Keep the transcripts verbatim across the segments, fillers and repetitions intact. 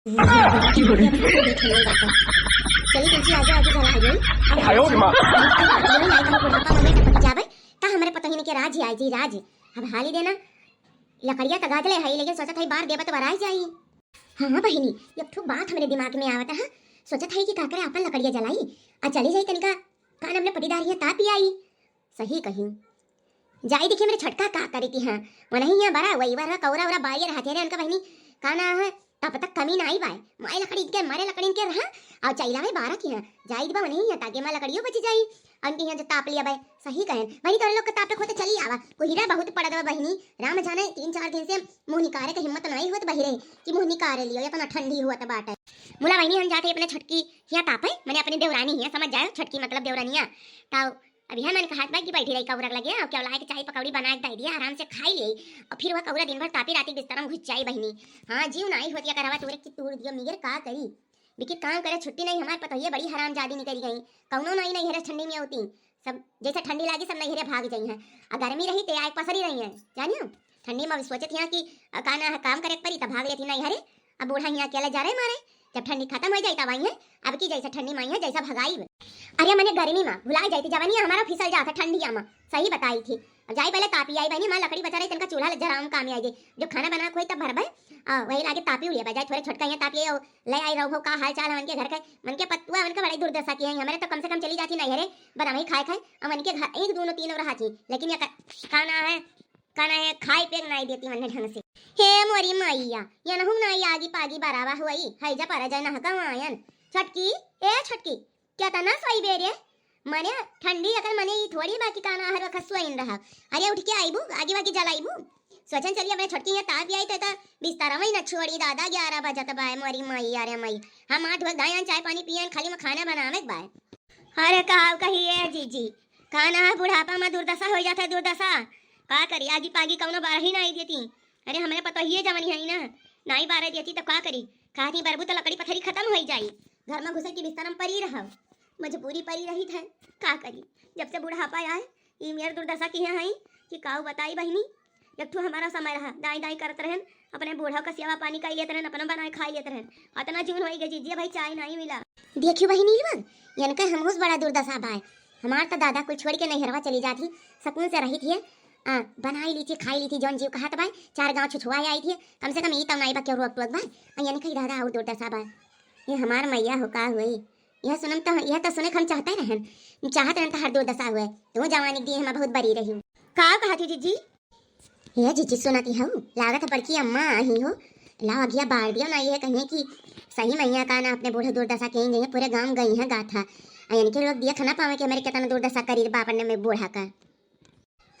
चली तुलसी, आगे आगे चला है। अब आयो रे माँ। ये नहीं कहूँ बुढ़ापा में टपक जावे, ता हमरे पतोहिन के राज आई जी राज। अब हाली देना, लकड़िया त गाजले है, लेकिन सोचत है बार देबत वराई जाई। हाँ बहिनी, एक ठो बात हमरे दिमाग में आवत है, सोचत है कि का करे आपन लकड़िया जलाई, आ चली जाई तनिका, कान हमने पटीदार हियाँ तापी आई। सही कही। जाई देखी हमरे छोटका का करे की, हाँ, वनही हियाँ बरा वही वरा कौरा वरा बारियर हाथे रे उनका बहिनी, का ना है, तब तक कमी ना आई बाय, माय लकड़ी के मारे लकड़ी के रहा, और चैला में बारा की, हाँ, जाई दिबा वनही हियाँ ताकि माँ लकड़ियों बची जाई। उनके हियाँ जो ताप लिया बाय, सही कहन। बहिनी तोरे लोग के तापे खोते चली आवा, कुहिरा बहुत पड़त बा बहिनी, राम जाने तीन चार दिन से मुँह निकारे के हिम्मत नहीं होत बहिरे कि मुँह निकारे लियो, इतना ठंडी हुआ त बाटे। मुला बहिनी हम जाते अपने छोटकी हियाँ तापे, मने अपनी देवरानी हियाँ समझ जाओ, छोटकी मतलब देवरानिया। ताऊ अभी हम मन कहत बा कि बैठी रही कौरा लगे, और क्या लाए के चाय पकौड़ी बना के दे दिया, आराम से खाई ले, और फिर वह कौरा दिन भर तापी राती बिस्तर में घुस जाई बहिनी। हाँ जीव नहीं होतिया करवा तोरे की तूर दियो मिगर का करी। बिकी काम करे छुट्टी नहीं, हमार पतोहिए बड़ी हरामजादी निकरी गई। कौनो नहीं नहीं हरे ठंडी में होती, सब जैसे ठंडी लागी सब नहीं हरे भाग जाई हैं। आ गर्मी रही ते आए पसरी रही हैं, जानियो। ठंडी में सोचत हियाँ कि अ, का ना है, काम करे के परी त भाग लेती नहीं हरे। अब बूढ़ा हियाँ अकेले जा रहे मारे, जब ठंडी खत्म हो जाई तब आई है। अब की जैसे ठंडी में आई है जैसा भगाई। अरे मने गर्मी में भुला जाती जवानी हमारा फिसल जाता ठंडिया में, सही बताई थी। अब जाई पहले तापी आई बहनी, माँ लकड़ी बचा रही तनका चूल्हा जरा हम काम आई जाई, जो खाना बना खोई तब भर भाई। आ, वही लागे तापी उड़िया बजाए, थोड़े छोटका यहाँ तापी आई, ले आई रहो, का हाल चाल है उनके घर के, मन के पतुआ उनका बड़ी दुर्दशा की है। हमारे तो कम से कम चली जाती नहीं है रे, बदाम ही खाए खाए, अब उनके घर एक दोनों तीन और हाथी, लेकिन ये का, का ना है, का ना है, खाए पे नहीं देती मन ढंग से। हे मोरी मैया, ये नहु ना आगी पागी बरावा हुई, है जा पर जा नह कमायन। छटकी, ए छटकी, केतना सोइबे रे? मने ठंडी अकन मने ई थोड़ी बा कि काना हर वक्त सोइन रहा। अरे उठ के आइबू, आगी वागी जलाइबू। सोचन चली अपने छोटकी यहाँ ताप आई तो, तो बिस्तर में ही न छोड़ी दादा, ग्यारह बजत बाय, मोरी मई, अरे मई। हम आठ बजे दायां चाय पानी पियन, खाली में खाना बनावे के बाय। अरे कहाव कही ए जीजी, खाना है बुढ़ापा में दुर्दशा हो जाता है, दुर्दशा। का करी, आगी पागी कौनो बारही नहीं देती। अरे हमरे पतोहिए जवनी है ना, नहीं बारह देती तो का करी। खाती बरबू तो लकड़ी पथरी खत्म हो जाई। घर में घुसे की बिस्तर में परी रहा, मजबूरी परी रही है, का करी। जब से बुढ़ापा आए, ई मेर दुर्दशा की है कि काऊ बताई बहिनी। एक ठो हमारा समय रहा, दाई दाई करत रहन, अपने बूढ़ा का सेवा पानी कर लेत रहन, अपना बनाए खा लेत रहन। अतना जून होई गए जीजिया भाई चाय नहीं मिला। देखियो बहिनी लोग, इनका हमहूस बड़ा दुर्दशा बाय। हमार तो दादा कुल छोड़ के नैहरवा चली जात ही, सकून से रही थी। आ, बनाई ली थी, खाई ली थी, जौन जीव कहत बाय, चार गांव छुछुआ आई थी, कम से कम ई तो नाई बा क्यों रोक टोक बाय। आ, इनका ही दादा और दुर्दशा बाय। ये हमार मैया हो का हुई? यह सुनम तो, यह तो सुने के हम चाहते रहन, चाहत रहन तो हर दुर्दशा हुए। तू जवानी दी हम बहुत बरी रही। का कहत हो जीजी? हे जीजी सुनती हऊ, लागत है बड़की अम्मा आई हो। लाओ अगिया बार दियो ना, ये कहिए कि सही मैया का ना अपने बूढ़े दुर्दशा के गई है, पूरे गांव गई है गाथा। आ इनके लोग दिया खाना पावे कि हमारे कितना दुर्दशा करी बापन ने में बूढ़ा का।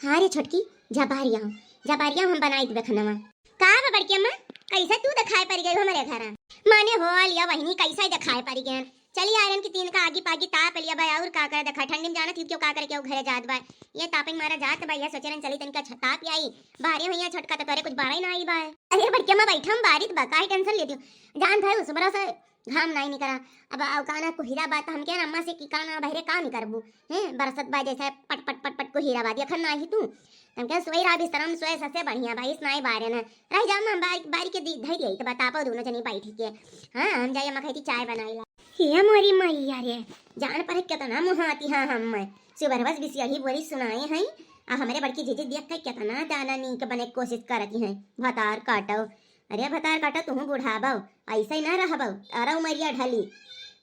हाँ रे छोटकी, जा बाहर आओ, जा बाहर आओ, हम बनाई देबे खाना। का बा बड़की अम्मा, कैसे तू दिखाए पड़ गई हमारे घर? माने हो लिया बहिनी, कैसे दिखाए पड़ गए? चली आयरन की तीन का आगी पागी ताप लिया भाई, और का करे देखा, ठंडी में जाना थी क्यों का करे क्यों घरे जात बा। ये तापे मारा जात बा, ये सोचे रहन चली तनिका छ-, ताप आई। बाहरे भैया छोटका तो तोरे कुछ बारा ही ना आई बा। अरे बड़के माँ बैठा हम बारित बा, काहे टेंशन लेती हूँ? जान था उस बड़ा से घाम नहीं निकला। अब आओ का ना कुहिरा बात हम क्या अम्मा से कि का ना बहरे काम ही करबू। हैं बरसत बा जैसे पट पट पट पट कुहिरा बात, ये खन ना ही तू। हम क्या सोई रहा बिस्तर में सोए सबसे बढ़िया भाई, इस नाई बारे ना। रह जा माँ बारी, बारी के दी धैर्य तो बता पाओ दोनों जनी बैठ के। हाँ हम जाइए मखैती चाय बनाई ला। हे मोरी मैया रे, जान पर कितना मुहाती हाँ हम। सुबह बस बिसियड़ी बोली सुनाए हैं, आ हमरे बड़की जीजी देख के कितना दाना नीक बने के कोशिश करती हैं। भतार काटो, अरे भतार काटो, तुहूँ बुढ़ाबो, ऐसे ही ना रहबो, अरे उमरिया ढली,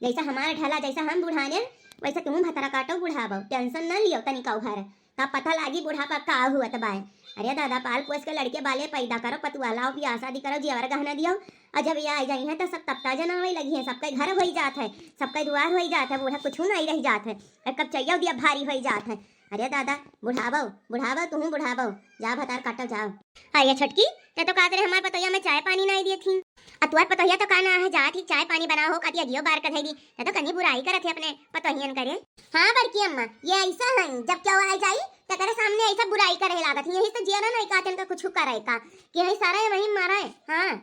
जैसा हमारा ढला, जैसा हम बुढ़ाने, वैसे तुहूँ भतार काटो बुढ़ाबो, टेंशन ना लियो तनिका उहर। तब पता लागी बुढ़ापा का हुअत बाय। अरे दादा, पाल पोस के लड़के बाले पैदा करो, पतुआ लाओ, बियाह शादी करो, जेवर गहना दियो, और जब ये आ जाई हैं तो सब तपता जनावे लगी हैं, सबके घर होई जात है, सबके दुआर होई जात है, बूढ़ा कुछ नहीं रह जात है। और कब चाहिए दिया भारी होई जात है। अरे दादा, बुढ़ाबो, बुढ़ाबो, तुहूँ बुढ़ाबो, जा भतार काटो जाओ। अरे छोटकी, ते तो कहत रहे हमार पतोहिया में चाय पानी नहीं दिए थी। आ तुहार पतोहिया तो का ना है, जात ही चाय पानी बनाओ हो, काती अगियो बार कर धैली। ते तो कनी बुराई करत है अपने पतोहियन करे। हाँ बड़की अम्मा, ये ऐसा है, जब क्या आ जाई, तेरे सामने ऐसा बुराई करे लागत है, यही तो जिया ना नहीं कहते इनका कुछ करे का, कि यही सारा है वही मारा है। हाँ,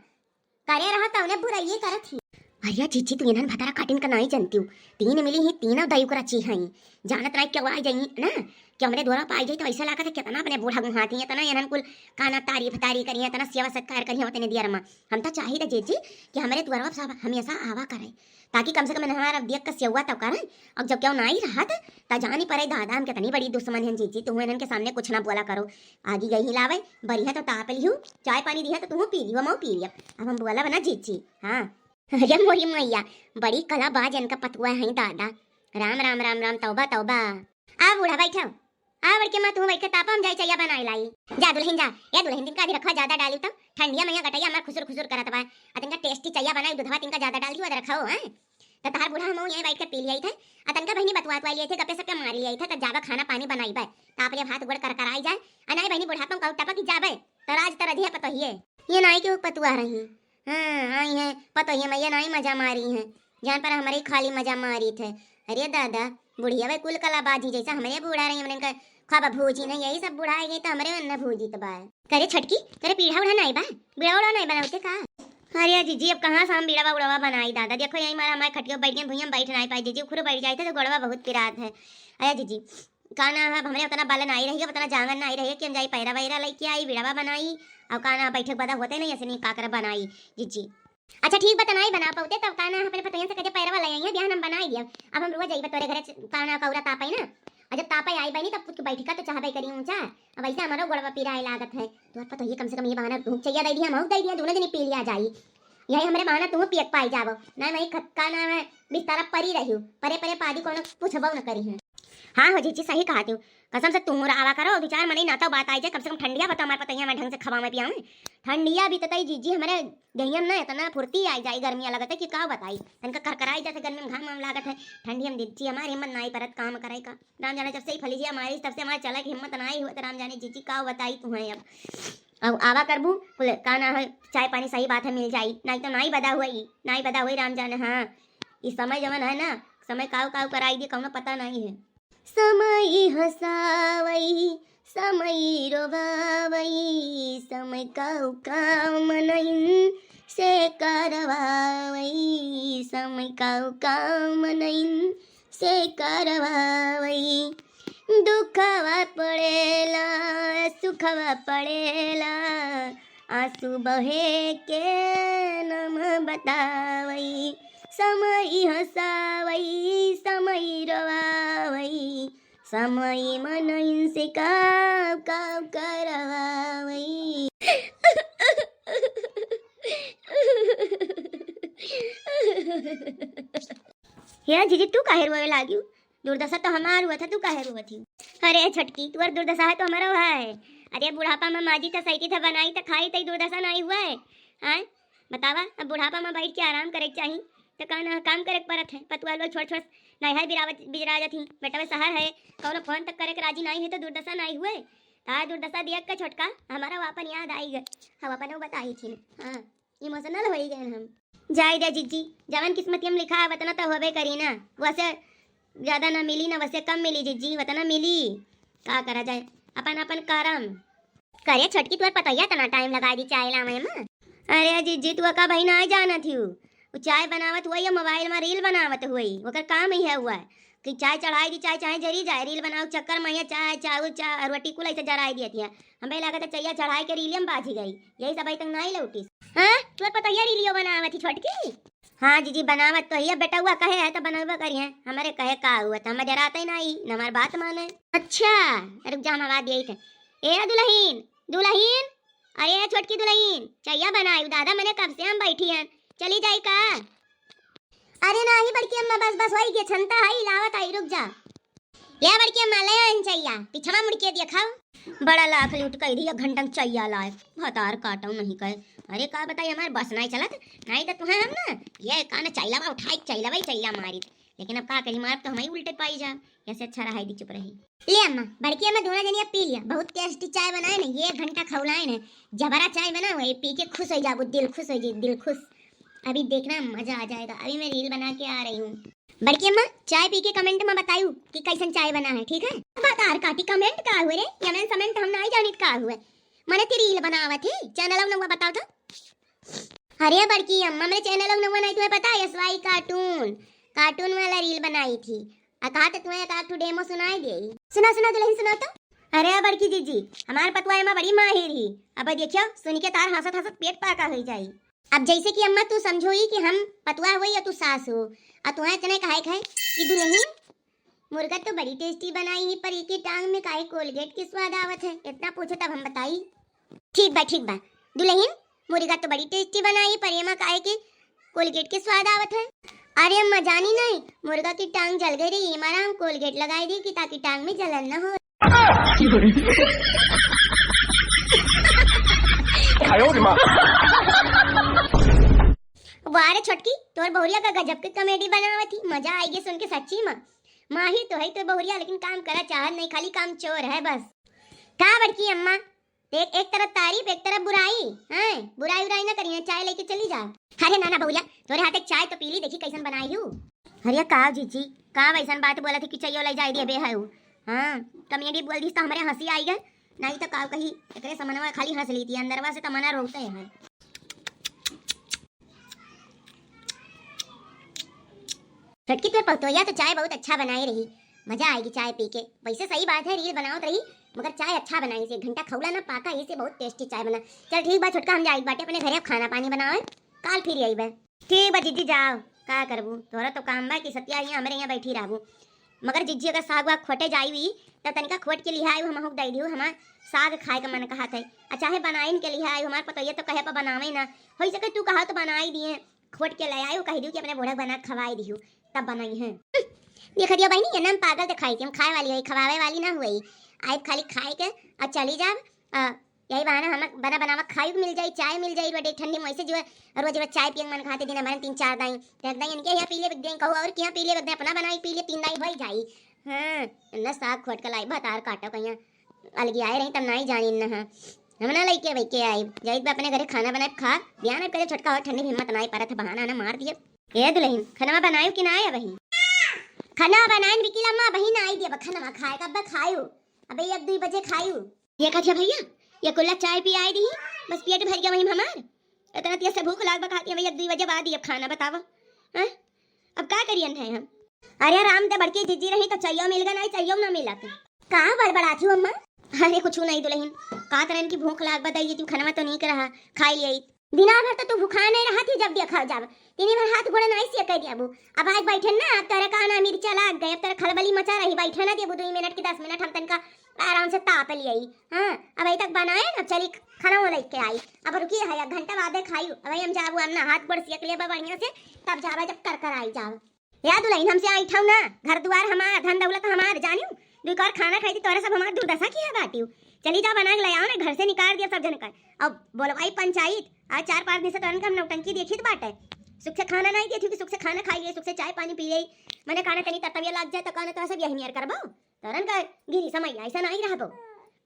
करे रहा तौने बुराई करत ही। अरे जीजी, तू इन्हन भतारा काटिन का नाई जनतिउ। तीन मिली ही, तीनों दई ओकरा ची हई। जानत नाई केउ आई जाई ना, कि हमरे द्वारा पाई जाई तो ऐसा लागत है कितना अपने बूढ़ा गुहाती है, इतना इन्हन कुल काना तारीफ तारी करिए, इतना सेवा सत्कार करिए उतने दियर मा। हम तो चाहित है जीजी कि हमरे द्वारा सब हमेशा आवा करे, ताकि कम से कम हमारा देख के सेवा तो करे। और जब केउ नाई रहत त जानी पड़े दादा हम कितनी बड़ी दुश्मन हैं जीजी। तू इन्हन के सामने कुछ ना बोला करो। आगी गई हिलावे, बरी है तो ताप लिहू, चाय पानी दी है तो तू पी लियो, मऊ पी लियो। अब हम बोला बना जीजी। हाँ। अरे मोरी मैया, बड़ी कला बाज इनका पतुआ है दादा। राम राम राम राम, तौबा तौबा। आ बूढ़ा बैठो, आ बड़के माँ तू बैठ के तापा, हम जाई चैया बनाई लाई। जा दुल्हन जा, ए दुल्हन तिनका अदरखवा ज्यादा डाली तो ठंडिया मैया गटैया हमार खुसुर खुसुर करत बा। आ तिनका टेस्टी चैया बनाई, दूधवा तिनका ज्यादा डाल दी, अदरखवा हो, हैं? तो तहार बूढ़ा हम यहीं बैठ के पी लिया थे, आ तनका बहनी बतुआ तो लिया थे, गपे सपे मार लिया थे, तो जाबे खाना पानी बनाई बे, ताप ले भात गोड़ कर कर आई जाए। आ नहीं बहनी बुढ़ापा में कहू टपक जाबे, तो राज तो रजिया पतोहिए। ये नाई के पतुआ रही। हाँ, आई है, पतोहिया मैया नाई मजा मारी है। जान पर हमरे ही खाली मजा मारी थे। अरे दादा, बुढ़िया भाई कुल कला बाजी जैसा हमरे बूढ़ा रही, हमरे का खाबा भूजी नहीं, यही सब बुढ़ा गई तो हमरे अन्न भूजी तो बाय। करे छटकी, करे पीढ़ा उढ़ा नहीं बा, बीड़ा उड़ा नहीं बनावते का? अरे जीजी, अब कहाँ से हम बीड़ावा उड़ावा बनाई दादा? देखो यही मारा हमारे खटिया बैठ गए, भुइयां बैठ नहीं पाई जीजी, उखरो बैठ जाए थे तो गोड़वा बहुत पिरात है। अरे जीजी, का ना है, अब हमरे उतना बल नहीं रही, अब उतना जांगन नहीं रही कि हम जाई पैरा वैरा लेके आई, बीड़ावा बनाई, और का ना बैठक बदा होते नहीं ऐसे नहीं काकर बनाई जीजी। अच्छा ठीक बा, त नाई बना पाउते तब का ना अपने पतोहियन से कहे पैरवा ले आई है, बिहान हम बनाई दिया। अब हम रोज अइबे तोरे घरे च-, का ना कौरा तापे ना, और जब तापे आई बनी तब कुछ बैठका तो चाहबे करी ऊंचा। अब ऐसे हमारो गोड़वा पिराए लागत है। तोर पतोहिया कम से कम ये बहाना तू चैया दे दिया, हम दे दिया, दोनों जनी पी लिया जाई। यही हमरे बहाना तू पियक पाई जाबो, ना मैं खत का ना मैं बिस्तारा परी रही हूँ, परे परे पादी कोनो पूछबो न करी है। हाँ हो जीजी, सही कहा तू, कसम से तू आवा करो, दो चार मनई नाता बात आई जाए, कम से कम ठंडिया बता हमारे पतैया में ढंग से खवावे पियावे। ठंडिया भी ततई जीजी हमरे देहिया में ना इतना फुर्ती आई जाई, गर्मिया लगत है कि का बताई, तनका करकराई जाते गर्मी में घाम वाम लागत है। ठंडी हम जीजी हमारी हिम्मत नाई परत काम करे का। राम जाने जब से ही फलीजिया मारी तब से हमारे चला की हिम्मत नाई हुआ, तो राम जाने जीजी का बताई तुम्हें अब। अब आवा करबू, कुल का ना है, चाय पानी सही बात है मिल जाई, नाई तो नाई बदा हुई, नाई बदा हुई राम जाने। हाँ, इस समय जवन है ना, समय काव काव कराई दी, कौनो पता नहीं है। समय हँसावई, समय रोवावई, समय काव काव मनइन से करवावई, समय काव काव मनइन से करवावई। दुखवा पड़ेला, सुखवा पड़ेला, आँसू बहे के नाम बतावई। समय हँसावई, समय रोवावई, समय मनइन से काव काव करवावई। हे जीजी, तू काहे रोवे लागिउ? दुर्दशा तो हमार हुआ था, तू काहे रोवत ही? अरे छटकी, तू और दुर्दशा है तो हमारा हुआ है। अरे बुढ़ापा में माजी तो सही थी, तो बनाई तो खाई, तो दुर्दशा नहीं हुआ है। हाँ, बतावा, अब बुढ़ापा में बैठ के आराम करे के चाही, तो का ना काम करे के परत है। पतुआ लोग छोट छोट नैहर बिरावत बिजरा जात ही, बेटवे शहर है, कौनो फोन तक करे के राजी नहीं है, तो दुर्दशा नहीं हुए। तार दुर्दशा देख के छोटका हमारा वो अपन याद आई गए, हम अपन वो बताई थी। हाँ, इमोशनल हो ही गए हम। जाए दे जीजी, जवन किस्मतिया में लिखा है वतना तो होबे करी ना, वैसे ज्यादा ना मिली ना वैसे कम मिली जीजी, वतना मिली, का करा जाए, अपन अपन करम। करे छोटकी, तोर पतोहिया तना टाइम लगा दी चाय लावे में। अरे जीजी, तू का भाई ना जानत हिउ, वो चाय बनावत हुई या मोबाइल में रील बनावत हुई, ओकर काम ही है हुआ कि चाय चढ़ाई दी, चाय चाहे जरी जाए, रील बनाओ चक्कर में या चाय, चाउर, चा-, रोटी कुल ऐसे जराई दिया थिया। हमें लागत है चैया चढ़ाई के रीलियम बाजी गई, यही सब अभी तक नहीं लौटी। हाँ, तोर पतोहिया रीलियो बनावत ही छोटकी। हाँ जीजी, बनावत तो ही, अब बेटउआ कहे है तो बनउबे करी है। हमारे कहे का हुआ था, हम डराते ही नहीं, न हमारी बात माने। अच्छा, रुक जा, हम आवाज दिए थे। ए दुल्हन, दुल्हन, अरे छोटकी दुल्हन, चैया बनाई दादा, मैंने कब से हम बैठी हैं, चली जाई का? अरे नाही बड़की अम्मा, बस बस वही के छनता है, लावत आई, रुक जा। ले बड़की अम्मा, ले आइन चैया, पिछवा मुड़ के देखाओ। बड़ा लाख लूट कह दी, एक घंटा में चैया लाए, भतार काटो नहीं कहे। अरे का बताई, हमारे बस नहीं चलत, नहीं तो तुम्हें हम ना, ये का ना चैला बा उठाई, चैला भाई चैया मारी। लेकिन अब का करी, मार तो हम ही उल्टे पाई जा, ऐसे अच्छा रहा है, दी चुप रही। ले अम्मा, बड़की अम्मा दोनों जनी अब पी लिया, बहुत टेस्टी चाय बनाए ने, ये एक घंटा खौलाए ने, जबरा चाय बना हुआ, ये पी के खुश हो जाबो, दिल खुश हो जाए, दिल खुश। अभी देखना मजा आ जाएगा, अभी मैं रील बना के आ रही हूँ। बड़की अम्मा, चाय पी के कमेंट में बतायू कि कैसन चाय बना है, ठीक है? भतार काटी कमेंट का हुए रे, कमेंट समेंट हम नहीं जानित का हुए। मने ती रील बनावत है, चैनल नवा बताओ तो। अरे बड़की अम्मा, मेरे चैनल नवा नहीं तुम्हें पता है, एस वाई कार्टून, कार्टून वाला रील बनाई थी। आ कहा तो तुम्हें एक आध ठो डेमो सुनाई दे। सुना, सुना दुलहिन, सुना तो। अरे बड़की जीजी, हमार पतुआ एमा बड़ी माहिर ही। अब देखियो, सुन के तार हंसत हंसत पेट पाका होई जाई। अब जैसे कि अम्मा तू समझो ही कि हम पतुआ हुई या तू सास हो, आ तुम्हें इतने कहे है कि दुलहिन, मुर्गा तो बड़ी टेस्टी बनाई ही, पर एके टांग में काहे कोलगेट के स्वाद आवत है? इतना पूछो तब हम बताई। ठीक बा, ठीक बा। दुलहिन, मुर्गा तो बड़ी टेस्टी बनाई, पर एमा काहे के कोलगेट के स्वाद आवत है? अरे अम्मा जानी नहीं, मुर्गा की टांग जल गई रही, एमा हम कोलगेट लगाई दी कि ताकि टांग में जलन न हो। वाह रे छोटकी, तोर बहुरिया का गजब के कॉमेडी बनावत ही, मजा आई गई सुन के सच्ची में। माहिर तो है तो बहुरिया, लेकिन काम करा चाहत नहीं, खाली काम चोर है बस। का बड़की अम्मा, देख, एक तरफ तारीफ, एक तरफ बुराई। हैं, बुराई उराई ना करिए, चाय लेके चली जा। अरे ना ना बहुरिया, तोरे हाथ एक चाय तो पी ली, देखी कैसन बनाई हूँ। अरे का जीजी, का वैसन बात बोला थी कि चायो ले जाए दिए बे है उ? हाँ, कॉमेडी बोल दी तो हमारे हंसी आई गए, नहीं तो का कही, एकरे समनवा खाली हंस ली थी, अंदरवा से तो मना रोते हैं। छोटकी तोर पतोहिया तो चाय बहुत अच्छा बनाई रही, मजा आएगी चाय पी के। वैसे सही बात है, रील बनावत रही, मगर चाय अच्छा बनाई से, एक घंटा खौला ना पाका, इसे बहुत टेस्टी चाय बना। चल ठीक बा छोटका, हम जाई बाटे अपने घरे, अब खाना पानी बनावे, काल फिर आई बा। ठीक बा जीजी जाओ, का करबू, तोरा तो काम बा कि सतिया यहाँ हमरे यहाँ बैठी रहबू। मगर जिज्जी अगर साग वाग खोटे जाई हुई, त तनिका खोट के लिहा आयु, हमहू के दई दिहु, हमार साग खाए का मन कहत है। आ चाहे बनाइन के लिहा आयु, हमार पतोहिया तो कहे पर बनावे ना, होई सके तू कहा तो बनाई दिए, खोट के ले आयु, कह दिहु कि अपने बूढ़ा बना के खवाई दिहु, तब बनाई है। देख दिया बहिनी, ये नाम पागल दिखाई थी, हम खाए वाली है, खवावे वाली ना हुई। आए खाली खाए के और चली जाब, आ, यही बहाना हम बना बनावा खाई मिल जाई, चाय मिल जाई, बड़े ठंडी में वैसे जो है, रोज रोज चाय पियंग मन खाते दिन हमारे तीन चार दाई, तो एक दाई इनके यहाँ पी ले, एक दाई कहू और के यहाँ पी ले, एक दाई अपना बनाई पी ले, तीन दाई हो ही जाई। हाँ, न साग खोट के लाई, भतार काटो कहीं अलगी आए रही तब ना ही जानी न। हाँ, हम ना लइके वइके आई, जाइत बा अपने घरे खाना बनाए खा, बिहान अब करे छोटका हो ठंडी में हिम्मत ना ही परत है, बहाना ना मार दिए। ए दुलहिन, खनवा बनायो कि ना आया बहिन? खनवा बनाइन बिकिला माँ, बहिन आई दिया खनवा खाए का, अब खायो, अबे एक दुई बजे खायो। ये कथिया भैया, ये कुल्ला चाय पी आई दी, बस पेट भर गया वही हमार। इतना तेज से भूख लाग बा, कहती है, "भैया, दुई बजे बाद ही अब खाना बतावा।" हैं? अब का करियन है हम? अरे राम दे बड़की जीजी रही तो चाहियो मिल गए, नहीं चाहियो ना मिलत। का बड़बड़ाती हो अम्मा? अरे कुछ नहीं दुलहिन, का तरह इनकी भूख लाग बा, दई तू खनवा तो नहीं रहा, खाई लिया। दिना भर तो तू भुखाए नहीं रहा थी, जब देखा जब तीनी भर हाथ गोड़े नहीं से कह दियाबू। अब आज बैठे ना, अब तोरे काना मिर्चा लाग गए, अब तोरे खलबली मचा रही, बैठे ना देबू दुई मिनट की दस मिनट, हम तनका आराम से ताप लियाई। हाँ, अब अभी तक बनाए, अब चली खाना वो लेके आई। अब रुकी है, एक घंटा बाद खाई। अब हम जाबू, हम ना हाथ गोड़ सेक लेबा बढ़िया से, तब जाबा जब कर कर आई जाओ। या दुलहिन, हमसे आई ठाऊ ना, घर दुआर हमार, धन दौलत हमार, जानियो, दुई कौर खाना खाई थी, तोरा सब हमार दुर्दशा की है बाटियो। चली जाओ बना के ले आओ ना, घर से निकाल दिया सब जन का। अब बोलवाई पंचायत, आज चार पाँच दिन से तोरन का हम नौटंकी देखित बाटे। सुख से खाना नहीं देती कि सुख से खाना खाई लिए, सुख से चाय पानी पी लिए, मने खाना तनी ततविया लाग जाए तो कहना तो सब यही नियर करबो। तोरन का गिरी समय ऐसा नहीं रहबो।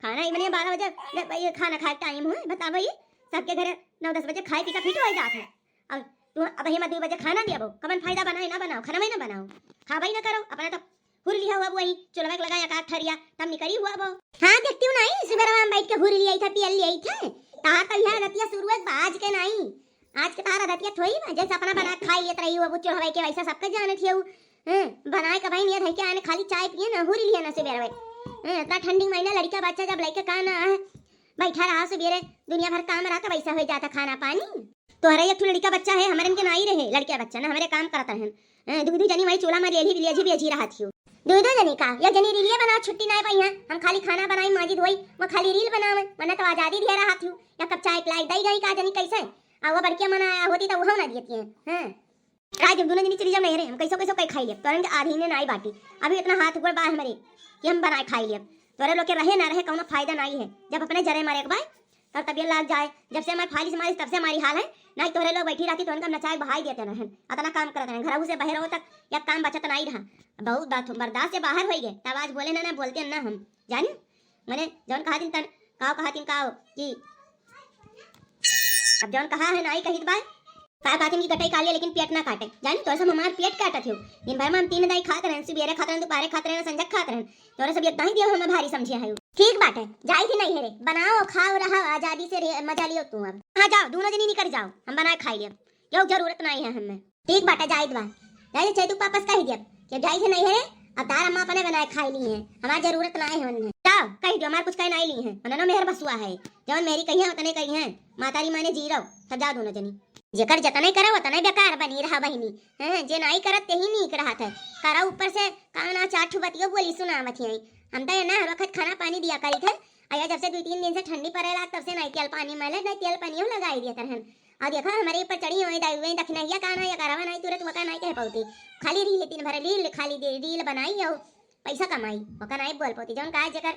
खाना ही मने बारह बजे, ले भाई, ये खाना खाए टाइम हुए, बताओ ये, सबके घरे नौ दस बजे खाए पी के फिट हो जात है। अब तू अब हिमा दुई बजे खाना दियाबो, कमन फायदा बनाए ना बनाओ, खाना में ना बनाओ, खाबा ही ना करो, अपना तो हुर लिया हुआ वही चुलवा के लगाया का ठरिया, तब निकरी हुआ बो। हाँ, देखती हूँ नहीं, सुबह हम बैठ के हुर लिया था, पियल लिया था, तार तो यह रतिया शुरू है, आज के नहीं, आज के तारा रतिया थोड़ी बा, जैसे अपना बना के खाई लेत रही हो, वो चुलवा के वैसा सबके जाने थे। हैं, बनाए का भाई नियत है क्या, आने खाली चाय पिए ना, हुर लिया ना सुबह। हैं, इतना ठंडी महीना, लड़का बच्चा जब लेके का ना है, बैठा रहा सुबेरे, दुनिया भर काम रहा, तो वैसा हो जाता खाना पानी। तोहरा एक ठो लड़का बच्चा है, हमरन के नाई रहे लड़का बच्चा ना, हमरे काम करत रहन। हैं, दू दू जनी वही चूल्हा में रेली, रेली, रेली रहा थियो। दू दू जनी का? एक जनी रीलिए बनाओ, छुट्टी नाई पाई है। हम खाली खाना बनाई, माजी धोई, वो खाली रील बनावे, वरना तो आजादी दिया रहा थियो। या कप चाय पिलाई दई गई का जनी कैसे? आ वो बड़किया मना आया होती तो वो ना देती है। हैं। का जब दोनों जनी चली जाओ नहीं रे, हम कैसो कैसो कई खाई ले, तोरन के आधी ने नाई बाटी। अभी इतना हाथ ऊपर बा हमरे कि हम बनाए खाई ले। तोरे लोग के रहे ना रहे, कौनो फायदा नाई है। जब अपने जरे मरे के बाय, तब तबियत लाग जाए। जब से हमारे फालिस मारिस, तब से हमारी हाल है। नाई तोरे लोग बैठी रहती, तो उनका नचाए बहाई देते रहन। अतना काम करत रहन, घरहू से बाहर हो तक या काम बचत नाई रहा। बहुत बात हो, बर्दाश्त से बाहर होई गए, तब आज बोले ना, ना बोलते ना हम। जानी? मने जौन कहा दिन तन, काव कहा दिन काव कि अब जौन कहा है नाई कहित बाय। का कहते हैं कि गटई काले लेकिन पेट ना काटे। जानी तोरे सब हमार पेट काटत हो। दिन भर में हम तीन दाई खात रहन, सुबेरे खात रहन, दोपहरे खात रहन, संझक खात रहन। तोरे सब एक दाई दियो हमें भारी समझे है। ठीक बात है, जाई थी नहीं है रे, बनाओ, खाओ, रहो, आजादी से रहे, मजा लियो तू अब। हाँ जाओ, दोनों जनी निकल जाओ, हम बनाए खाई लियो, क्यों जरूरत नहीं है हमें। ठीक बाटे, जाइत बा। जाइत चैतू के पापा से कहि दियब कि जाइत है नैहरे, अब तार अम्मा अपने बनाए खाइ ली हैं, हमार जरूरत नाहीं है उन्हें। जाओ, कहि दियो, हमार कुछ कहे नाहीं ली हैं, उन्हें मेहर बसुआ है, जौन मेहरी कही है उतने कही है, मातारी माने जी रहो, सब जाओ दोनों जनी। जेकर जतने करे उतने बेकार बनी रहा बहिनी, हैं, जे नाहीं करत तेही नीक रहत है, करा ऊपर से काना चार ठो बतियो बोली सुनावत ही। हम तो ये ना हर वक्त खाना पानी दिया करी थे, अया जब से दो तीन दिन से ठंडी पड़े लाग तब से नाहीं तेल पानी मले, नाहीं तेल पानियो लगाई दिया तरहन। और देखो हमारे ऊपर चढ़ी हुई दाई हुई दखिनहिया काना या करवा नाहीं तुरंत वका नाहीं कह पाती, खाली रील दिन भर रील खाली दे रील बनाई और पैसा कमाई, वका नाहीं बोल पाती। जौन कहा जेकर